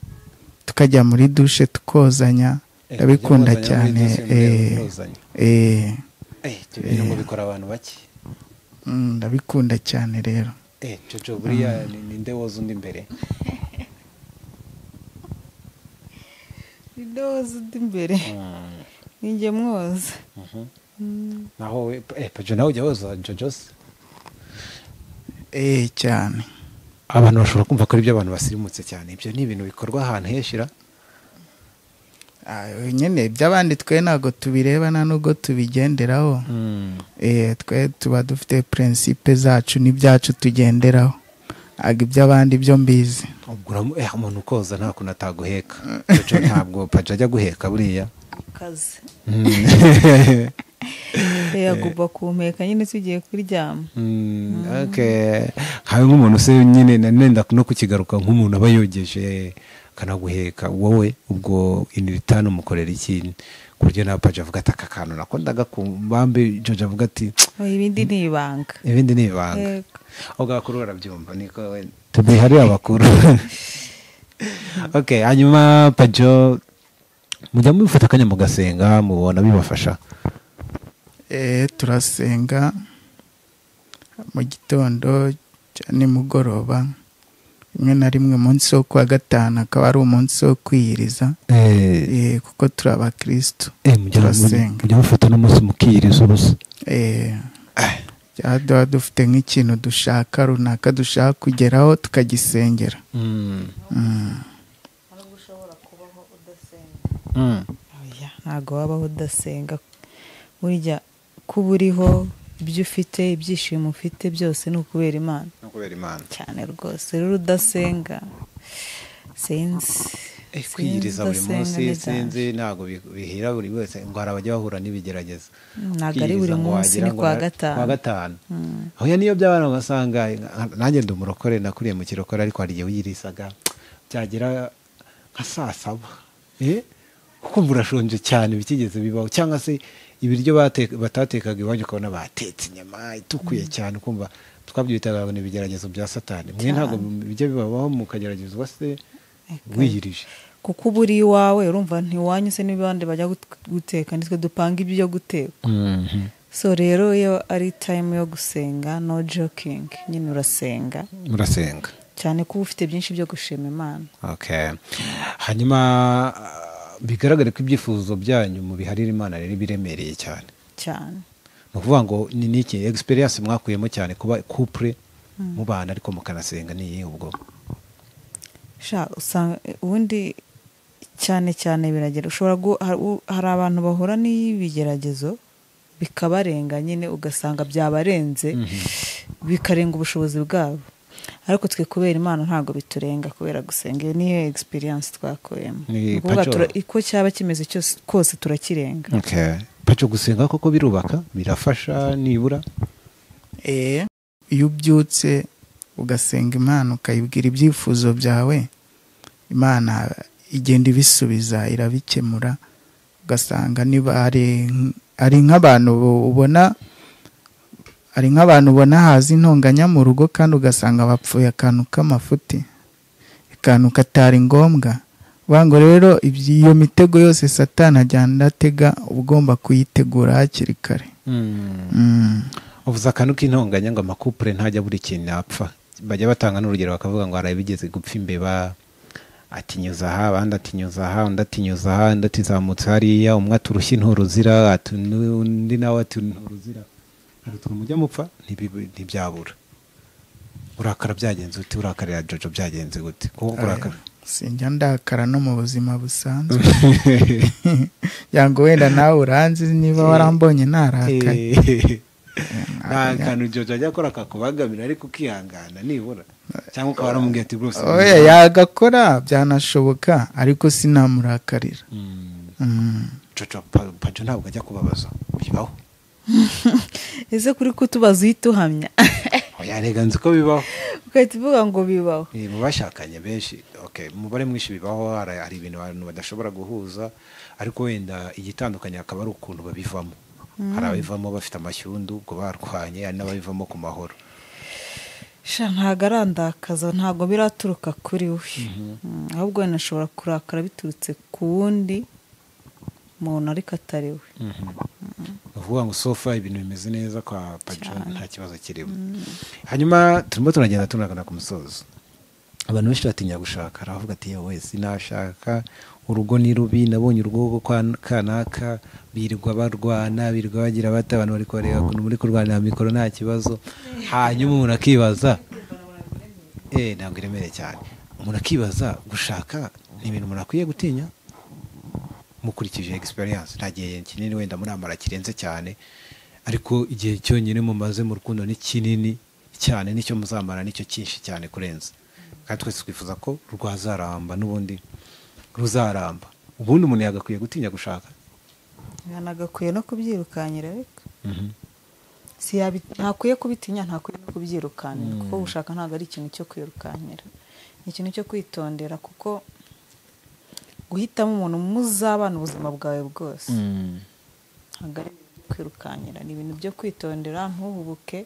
tukajya muri dushe tukozanya, ndabikunda cyane. Ibyo ngo bikora abantu bake. Ndabikunda cyane rero. Jojo, buriya ninde woza undi imbere? Ndoza undi imbere. Ninjye mwoza. Naho we Pajo nawe ujya woza Jojo se? Cyane. Abantu bashobora kumva ko ari ibyo abantu basirimutse cyane. Ibyo ni ibintu bikorwa ahantu heshira. Nyine iby'abandi twe ntabwo tubireba nta nubwo tubigenderaho. Twe tuba dufite principe zacu n'ibyacu tugenderaho. Ntabwo iby'abandi byo mbizi. Ubwo umuntu ukoza nta kuntu ataguheka. Jojo ntabwo Pajo ajya guheka buriya. Kazi. Yagomba kumpeka nyine tugiye kuryama. Okay. Hari nk'umuntu se nyine nenda no kukigaruka nk'umuntu aba yogeje kanaguheka wowe ubwo in return umukorera iki ku buryo na Pajo avuga ati aka kantu nako ndagakumbambe. Jojo avuga ati ibindi ni ibanga. Ibindi ni ibanga. Ubwo abakuru barabyumva niko tubihariye abakuru. Okay, hanyuma Pajo mujya mubifata akanya mugasenga mubona bibafasha? Turasenga mu gitondo nimugoroba, rimwe na rimwe umunsi wo kuwa gatanu akaba ari umunsi wo kwiyiriza. Kuko turi abakristo. Turasenga. Mujya mufata n'umunsi mukiyiriza ubusa? Tuba dufite nk'ikintu dushaka runaka dushaka kugeraho tukagisengera. Ntabwo wabaho udasenga. Burya kuba uriho ibyo ufite ibyishimo ufite byose ni ukubera Imana. Ni ukubera Imana. Cyane rwose. Rero udasenga sinzi. Kwiyiriza buri munsi sinzi ntabwo bihira buri wese ngo hari abajya bahura n'ibigeragezo. Ntabwo ari buri munsi, ni kuwa gatanu. Kuwa gatanu. Aho niyo by'abana basanga nanjye ndi umurokore nakuriye mu kirokore ariko hari igihe wiyirizaga byagera nka saa saba. Kuko urashonje cyane bikigeze bibaho cyangwa se ibiryo batatekaga iwanyu ukabona batetse inyama itukuye cyane ukumva twabyitaga ngo ni ibigeragezo bya Satani. Mwe ntabwo bijya bibabaho mukageragezwa se wiyirije? Kuko uba uri iwawe urumva ntiwanyu se n'ibandi bajya guteka nitwe dupanga ibyo guteka. So rero iyo ari time yo gusenga no joking nyine urasenga. Urasenga. Cyane kuba ufite byinshi byo gushima Imana. Okay. Hanyuma bigaragare ko ibyifuzo byanyu mu biharira Imana rero biremereye cyane. Cyane. Ni ukuvuga ngo ni niki experience mwakuyemo cyane kuba couple mubana ariko mukanasenga ni ubwo? Sha usanga ubundi cyane cyane biragera ushobora hari abantu bahura n'ibigeragezo bikabarenga nyine ugasanga byabarenze bikarenga ubushobozi bwabo. Ariko twe kubera Imana ntago biturenga kubera gusenga. Iyo niyo experience twakuyemo. Iko cyaba kimeze cyose kose turakirenga. Okay. Pacho gusenga koko birubaka birafasha nibura? Iyo ubyutse ugasenga Imana ukayibwira ibyifuzo byawe, Imana igenda ibisubiza irabikemura. Ugasanga niba ari nk'abantu ubona ari nk'abantu ubona hazi intonganya mu rugo kandi ugasanga bapfuye akantu k'amafuti, akantu katari ngombwa. Bango rero iyo mitego yose Satani ajyana atega ugomba kuyitegura hakiri kare. Uvuze akantu k'intonganya ngo amakupure ntajya buri kintu apfa. Bajya batanga n'urugero bakavuga ngo harabigeze gupfa imbeba atinyuza aha abandi atinyuza aha undi atinyuza aha undi atizamutse hariya umwe aturushya inturuzira undi nawe ati inturuzira. Hari utuntu mujya mupfa ntibyabura. Urakara byagenze ute? Urakarira Jojo byagenze gute? Kuko urakara sinjya ndakara no mu buzima busanzwe. Yango wenda nawe uranzi niba warambonye narakaye. Nta kantu Jojo ajya akora akakubangamira ariko ukihangana nibura cyangwa ukaba waramubwiye ati rwose oya yagakora byanashoboka ariko sinamurakarira. Jojo Pajo ntabwo ajya kubabaza bibaho. Ese kuri kutubaza uhita uhamya? Oya rega nzi ko bibaho. Ugahita uvuga ngo bibaho. Mu bashakanye benshi okay umubare mwinshi bibaho hari ibintu abantu badashobora guhuza ariko wenda igitandukanye akaba ari ukuntu babivamo. Hari abivamo bafite amashyundu ubwo barwanye hari n'ababivamo ku mahoro. Sha ntago arandakaza ntago biraturuka kuri we. Ahubwo wenda ashobora kurakara biturutse ku wundi muntu ariko atari we. Uvuga ngo sofa ibintu bimeze neza kwa Pajo nta kibazo kirimo. Hanyuma turimo turagenda tunagana ku musozo. Abantu benshi batinya gushaka, aravuga ati yewe sinashaka, urugo ni rubi, nabonye urugo kwa kanaka birirwa barwana, birirwa bagira bata, abantu bari kubareba ukuntu muri kurwanira mikoro nta kibazo. Hanyuma umuntu akibaza ntabwo iremereye cyane, umuntu akibaza gushaka ni ibintu umuntu akwiye gutinya mukurikije experience. Nta gihe kinini wenda muramara kirenze cyane, ariko igihe cyonyine mumaze mu rukundo ni kinini cyane, nicyo muzamara nicyo cyinshi cyane kurenza. Kandi twese twifuza ko rwazaramba, n'ubundi ruzaramba. Ubundi umuntu yagakwiye gutinya gushaka, yanagakwiye no kubyirukanyira, ariko ntakwiye kubitinya, ntakwiye no kubyirukanira, kuko gushaka ntabwo ari ikintu cyo kwirukanira, ni ikintu cyo kwitondera, kuko guhitamo umuntu muzabana ubuzima bwawe bwose ntabwo ari ibintu byo kwirukankira, ni ibintu byo kwitondera, ntuhubuke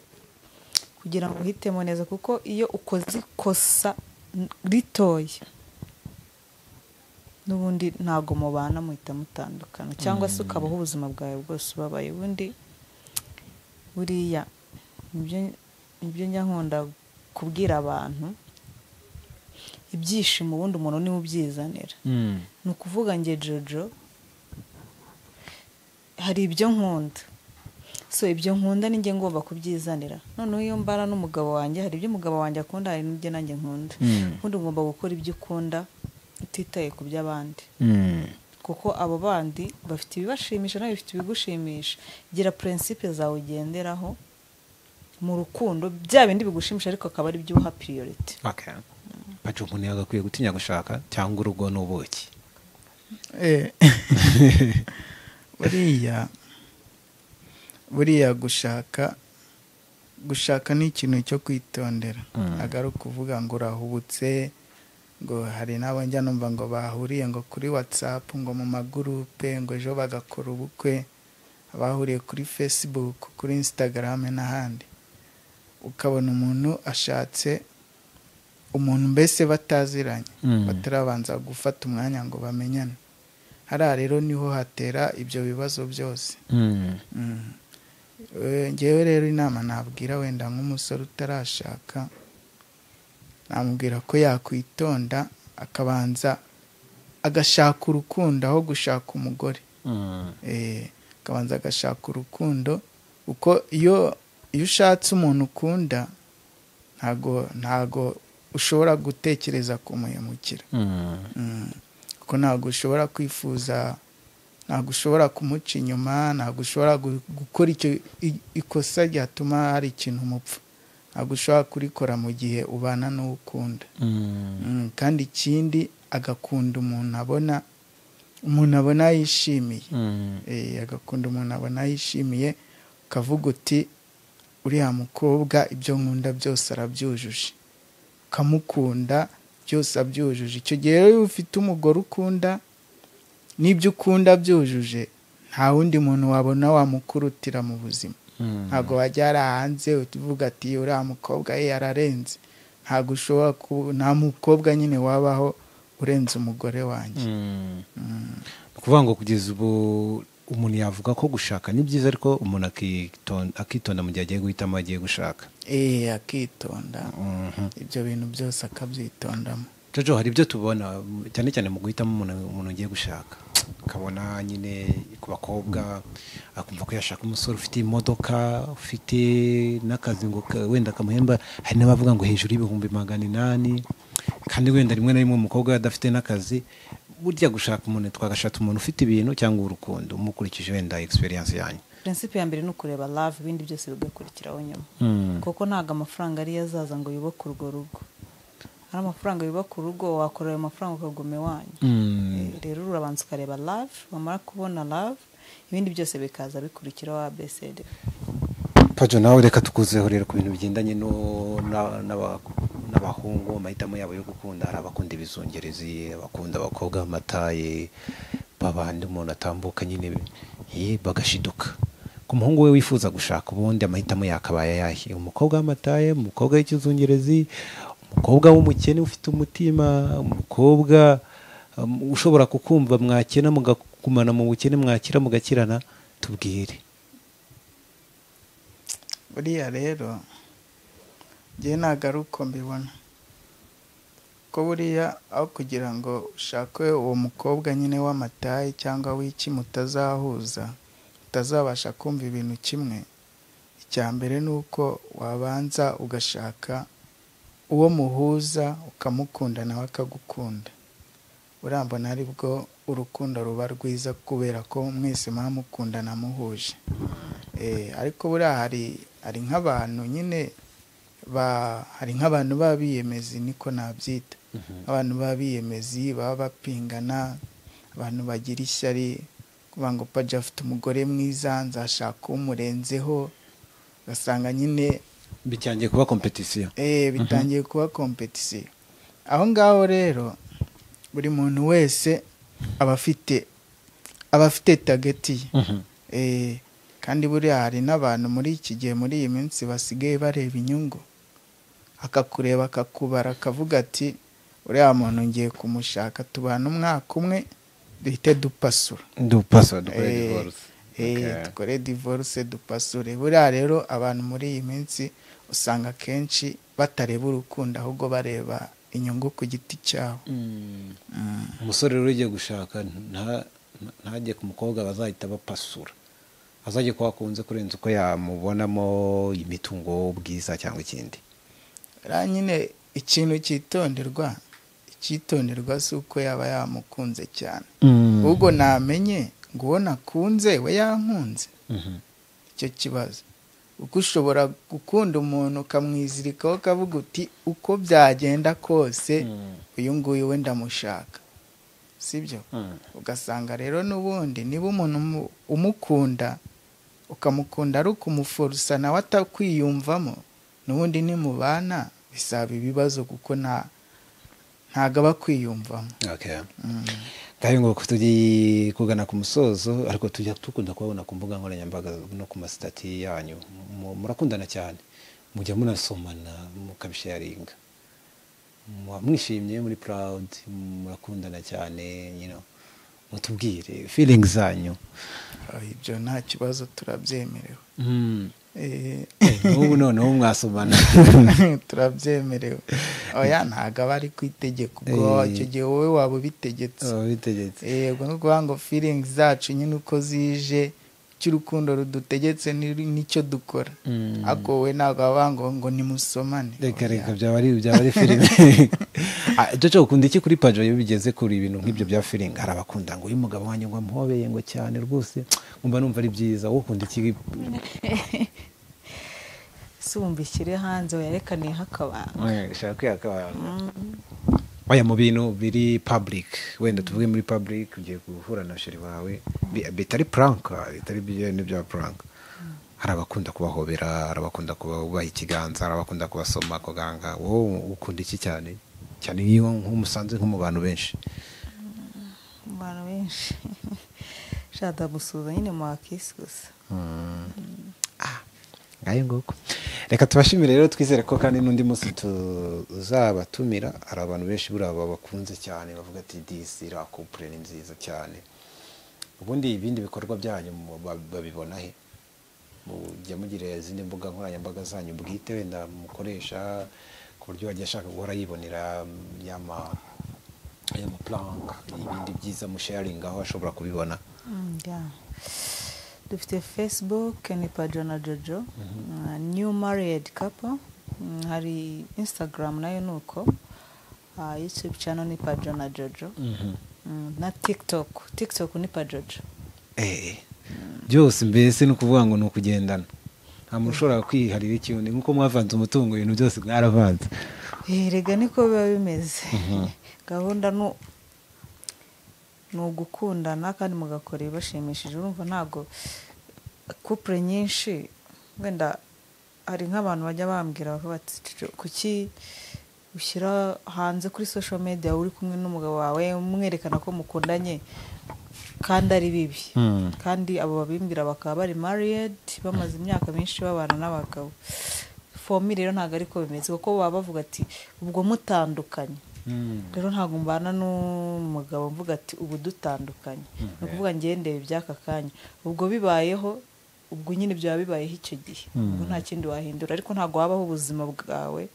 kugira ngo uhitemo neza, kuko iyo ukoze ikosa ritoya n'ubundi ntabwo mubana, muhita mutandukana, cyangwa se ukabaho ubuzima bwawe bwose ubabaye. Ubundi buriya nibyo njya nkunda kubwira abantu, ibyishimo ubundi umuntu niwe ubyizanira. Ni ukuvuga nge Jojo hari ibyo nkunda, so ibyo nkunda ni nge ngomba kubyizanira. Noneho iyo mbana n'umugabo wanjye, hari ibyo umugabo wanjye akunda, hari n'ibyo nanjye nkunda. Ubundi ngomba gukora ibyo ukunda utitaye ku by'abandi, kuko abo bandi bafite ibibashimisha nawe bifite ibigushimisha. Gira principe zawe ugenderaho mu rukundo, bya bindi bigushimisha ariko akaba ari byo uha priority. Okay. Pacho, umuntu yagakwiye gutinya gushaka cyangwa urugo n'ubuki? Buriya gushaka ni ikintu cyo kwitondera. Ntabwo ari ukuvuga ngo urahubutse, ngo hari n'abo njya numva ngo bahuriye ngo kuri WhatsApp, ngo mu magurupe, ngo ejo bagakora ubukwe, abahuriye kuri Facebook, kuri Instagram n'ahandi. Ukabona umuntu ashatse umuntu mbese bataziranye, batarabanza gufata umwanya ngo bamenyane. Hariya rero niho hatera ibyo bibazo byose. Ngewe rero inama nabwira wenda nk'umusore utarashaka, namubwira ko yakwitonda akabanza agashaka urukundo aho gushaka umugore. Akabanza agashaka urukundo, kuko iyo ushatse umuntu ukunda ntago ushobora gutekereza kumuhemukira. Kuko ntabwo ushobora kwifuza, ntabwo ushobora kumuca inyuma, ntabwo ushobora gukora icyo ikosa ryatuma hari ikintu umupfa, ntabwo ushobora kurikora mu gihe ubana n'uwo ukunda. Kandi ikindi agakunda umuntu abona yishimiye. Agakunda umuntu abona yishimiye, ukavuga uti uriya mukobwa ibyo nkunda byose arabyujuje, ukamukunda byose abyujuje. Icyo gihe rero ufite umugore ukunda n'ibyo ukunda byujuje, nta wundi muntu wabona wamukurutira mu buzima. Ntabwo wajya hanze uvuga ati uriya mukobwa ye yararenze, ntabwo ushobora, nta mukobwa nyine wabaho urenze umugore wanjye. Kuvuga ngo kugeza ubu umuntu yavuga ko gushaka ni byiza, ariko umuntu akitonda mu gihe agiye guhitamo agiye gushaka. Akitonda, ibyo bintu byose akabyitondamo. Jojo, hari ibyo tubona cyane cyane mu guhitamo umuntu ugiye gushaka, ukabona nyine ku bakobwa akumva ko yashaka umusore ufite imodoka, ufite n'akazi ngo wenda kamuhemba, hari n'abavuga ngo hejuru y'800,000, kandi wenda rimwe na rimwe umukobwa adafite n'akazi. Burya gushaka umuntu twagashatse umuntu ufite ibintu cyangwa urukundo, mukurikije wenda experience yanyu. Principe ya mbere ni ukureba love, ibindi byose bigakurikiraho nyuma. Kuko ntago amafaranga ari yazaza ngo yubake urwo rugo. Hari amafaranga yubaka urugo, wakora ayo mafaranga ukaguma iwanyu. Rero urabanza ukareba love, wamara kubona love ibindi byose bikaza bikurikiraho ABCD. Pajo, nawe reka tukuzeho rero ku bintu bigendanye n'abahungu, amahitamo yabo yo gukunda. Hari abakunda ibizungerezi, abakunda abakobwa b'amataye, babandi umuntu atambuka nyine bagashiduka. Ku muhungu we wifuza gushaka, ubundi amahitamo yakabaye ayahe? Umukobwa w'amataye, umukobwa w'ikizungerezi, umukobwa w'umukene ufite umutima, umukobwa ushobora kukumva mwakena mugagumana mu bukene, mwakira mugakirana, tubwire. Buriya rero njye ntabwo ari uko mbibona. Ko buriya aho kugira ngo ushake uwo mukobwa nyine w'amatayi cyangwa w'iki mutazahuza, utazabasha kumva ibintu kimwe, icya mbere ni uko wabanza ugashaka uwo muhuza ukamukunda nawe akagukunda. Urambona ari bwo urukundo ruba rwiza kubera ko mwese muba mukundana muhuje. Ariko buriya hari nk'abantu nyine hari nk'abantu baba biyemezi, niko nabyita. Abantu baba biyemezi baba bapingana, abantu bagira ishyari, kuvuga ngo Paji afite umugore mwiza nzashaka umurenzeho, ugasanga nyine bitangiye kuba competition. Bitangiye kuba competition. Aho ngaho rero buri muntu wese aba afite target ye. Kandi buriya hari n'abantu muri iki gihe, muri iyi minsi basigaye bareba inyungu, akakureba akakubara akavuga ati uriya muntu ngiye kumushaka tubana umwaka umwe duhite dupasura. Dukore divorce dupasure. Buriya rero abantu muri iyi minsi usanga akenshi batareba urukundo ahubwo bareba inyungu ku giti cyabo. Umusore rero ugiye gushaka ntajye ku mukobwa bazahita bapasura, azajye ko akunze kurenza uko yamubonamo imitungo, ubwiza cyangwa ikindi. Nyine ikintu cyitonderwa, icyitonderwa si uko yaba yamukunze cyane, ubwo namenye ngo uwo nakunze we yankunze. Icyo kibazo uko ushobora gukunda umuntu ukamwizirikaho ukavuga uti uko byagenda kose uyu nguyu we ndamushaka, sibyo? Ugasanga rero n'ubundi niba umuntu umukunda ukamukunda ari ukumuforusa nawe atakwiyumvamo, n'ubundi nimubana bisaba ibibazo kuko ntago aba kwiyumvamo. Ngaho ngo turi kugana ku musozo, ariko tujya dukunda kubabona ku mbuga nkoranyambaga no ku masitati yanyu, murakundana cyane, mujya munasomana mukabisharinga, mwishimye, muri proud, murakundana cyane, you know. Mutubwire feelings zanyu. Ibyo nta kibazo turabyemerewe. Ubu noneho mwasomana turabyemerewe. Oya ntago aba ari ku itegeko, ubwo icyo gihe wowe waba ubitegetse. Yego, ni ukuvuga ngo feelings zacu nyine uko zije, cy'urukundo rudutegetse nicyo dukora. Ariko wowe ntabwo baba ngo nimusomane. Reka reka byaba ari filime. Jojo ukunda iki kuri Paji iyo bigeze kuri ibintu nk'ibyo bya feeling? Hari abakunda ngo uyu mugabo wanjye ngo amuhobeye ngo cyane rwose, ngumva numva ari byiza. Wowe ukunda iki? Sumbishyire hanze werekane hakabanga. Shaka kwiyakabanga. Oya mu bintu biri public, wenda tuvuge muri public ugiye guhura na sheri wawe, bitari prank, bitari ibintu bya prank. Hari abakunda kubahobera, hari abakunda kubaha ikiganza, hari abakunda kubasoma kuganga. Wowe ukunda iki cyane cyane iyo nk'umusanze nko mu bantu benshi? Mu bantu benshi shada gusuza nyine mu akisi gusa. Ngayo nguko. Reka tubashimire rero, twizere ko kandi n'undi munsi tuzabatumira. Hari abantu benshi buriya babakunze cyane bavuga ati disi iriya couple ni nziza cyane. Ubundi ibindi bikorwa byanyu babibona he? Mujya mugira izindi mbuga nkoranyambaga zanyu bwite wenda mukoresha ku buryo wajya ashaka guhora yibonera yama plank, ibindi byiza musharinga aho ashobora kubibona? Dufite Facebook ni Pajo na Jojo, new married couple. Hari Instagram nayo nuko, YouTube channel ni Pajo na Jojo, na TikTok ni Pajojo. Byose mbese ni ukuvuga ngo ni ukugendana, nta muntu ushobora kwiharira ikintu, nkuko mwavanze umutungo ibintu byose mwaravanze. Rega niko biba bimeze. Gahunda ni ugukundana kandi mugakora ibibashimishije. Urumva ntabwo couple nyinshi, wenda hari nk'abantu bajya bambwira bati kuki ushyira hanze kuri social media uri kumwe n'umugabo wawe umwerekana ko mukundanye kandi ari bibi. Kandi abo babimbwira bakaba bari married bamaze imyaka myinshi babana n'abagabo. For me rero ntabwo ariko bimeze, kuko baba bavuga ati ubwo mutandukanye. Rero ntabwo mbana n'umugabo mvuga ati ubu dutandukanye, ni ukuvuga ngendeye iby'aka kanya, ubwo bibayeho Ubwo nyine byaba bibayeho icyo gihe, ubwo nta kindi wahindura, ariko ntabwo wabaho ubuzima bwawe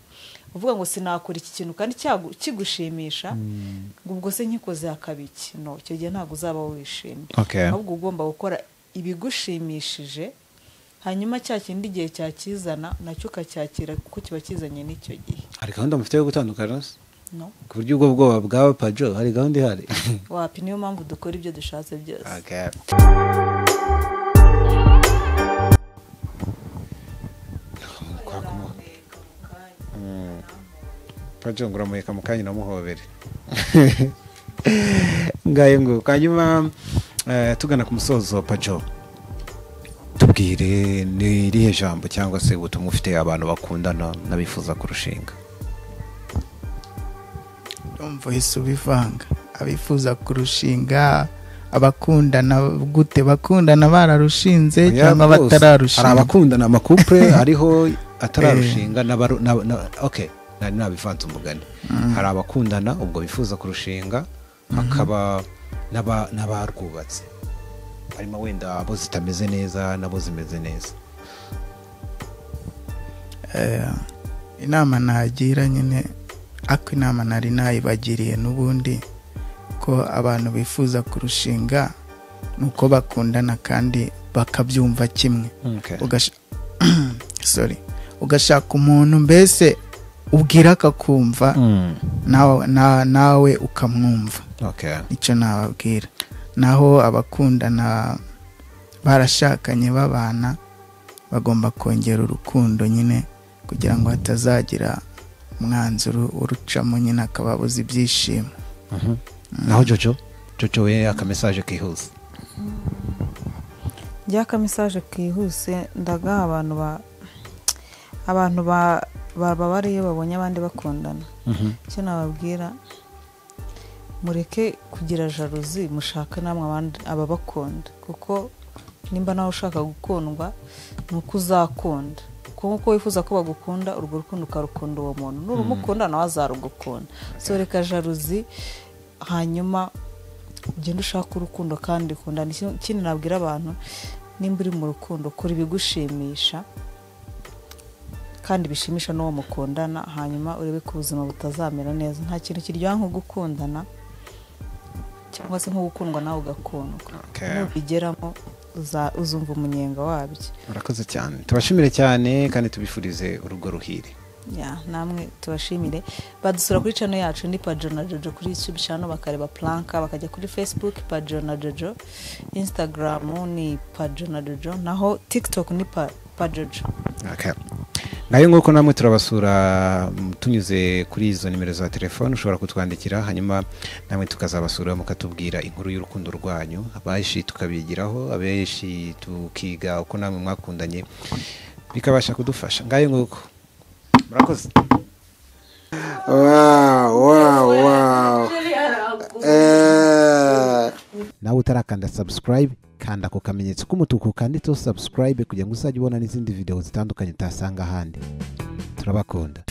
uvuga ngo sinakora iki kintu kandi kigushimisha, ngo ubwo se nkikoze hakaba iki. No, icyo gihe ntabwo uzaba wishimye. Ahubwo ugomba gukora ibigushimishije, hanyuma cya kindi igihe cyakizana nacyo ukacyakira kuko kiba kizanye n'icyo gihe. Hari gahunda mufite yo gutandukana se? No. Ku buryo ubwo bwoba bwaba Pajo, hari gahunda ihari? Wapi, niyo mpamvu dukora ibyo dushatse byose. Pajo nguramuheka mu kanya namuhobere. Ngayo ngo kanyuma tugana ku musozo, Pajo tubwire ni irihe jambo cyangwa se ubutumwa ufite abantu bakundana n'abifuza kurushinga. Ndumva uhise ubivanga, abifuza kurushinga, abakundana gute, bakundana bararushinze cyangwa batararushinga? Hari abakundana amakouple ariho atararushinga okay, nari nabivanze umugani. Hari abakundana ubwo bifuza kurushinga, hakaba n'abarwubatse, harimo wenda abo zitameze neza nabo zimeze neza. Inama nagira nyine, ako inama nari nayibagiriye n'ubundi, ko abantu bifuza kurushinga nuko bakundana kandi bakabyumva kimwe. Ugashaka umuntu mbese ubwira akakumva, nawe ukamwumva. Icyo nababwira. Naho abakundana barashakanye babana bagomba kongera urukundo nyine, kugira ngo hatazagira umwanzuro urucamo nyine akababuza ibyishimo. Naho Jojo we aka message kihuse. Njya aka message kihuse ndagaha abantu bababara iyo babonye abandi bakundana. Icyo nababwira, mureke kugira jalousie, mushaka namwe abandi ababakunda, kuko nimba nawe ushaka gukundwa nuko uzakunda, kuko wifuza ko bagukunda, urwo rukundo ukarukunda uwo muntu, nurumukunda nawe azarugukunda. So reka jalousie, hanyuma ugende ushaka urukundo kandi ukundana. Ikindi nabwira abantu, nimba uri mu rukundo kora ibigushimisha kandi bishimisha n'uwo mukundana, hanyuma urebe ko ubuzima butazamera neza. Nta kintu kiryoha nko gukundana cyangwa se nko gukundwa nawe ugakundwa. Nubigeramo uzumva umunyenga wabyo. Murakoze cyane, tubashimire cyane kandi tubifurize urugo ruhire. Ya, namwe tubashimire. Badusura kuri channel yacu ni Pajo na Jojo kuri YouTube channel, bakareba Planka, bakajya kuri Facebook Pajo na Jojo, Instagram ni Pajo na Jojo, naho TikTok ni Pajojo. Ngayo nguko namwe turabasura tunyuze kuri izo nimero za telefone, ushobora kutwandikira hanyuma namwe tukazabasura mukatubwira inkuru y'urukundo rwanyu, abashi tukabigiraho, abeshi tukiga uko namwe mwakundanye bikabasha kudufasha. Ngayo nguko, murakoze. Wow. Nawe utarakanda subscribe, kanda ku kamenyetso k'umutuku kanditseho subscribe kugira ngo uzajye ubona n'izindi video zitandukanye utasanga ahandi. Turabakunda.